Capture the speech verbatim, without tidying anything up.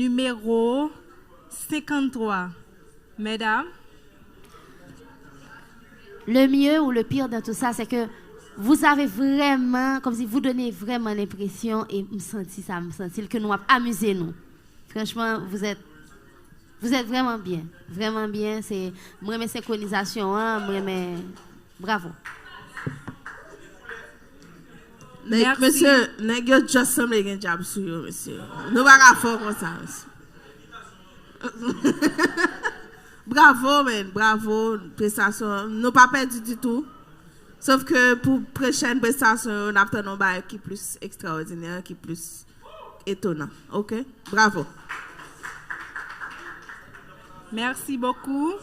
Nimewo senkanntwa. Medam. Le mieux ou le pire dans tout ça, c'est que vous avez vraiment, comme si vous donnez vraiment l'impression, e m santi sa, m santi l, ke nou ap amize nou. Franchman, vous êtes, vous êtes vraiment bien. Vraiment bien. Se, m renmen senkronizasyon an, m renmen. Bravo. Nèg, mesye, nèg yo just sanble gen djab sou yo, mesye. Nou pa ka fò konsa, mesye. Bravo, man. Bravo. Prestasyon. Nou pa pèdi ditou. Sof ke pou pwochèn prestasyon yo, n ap tann yon bagay ki plis ekstraòdinè, ki plis etonan. Oke? Bravo. Merci beaucoup.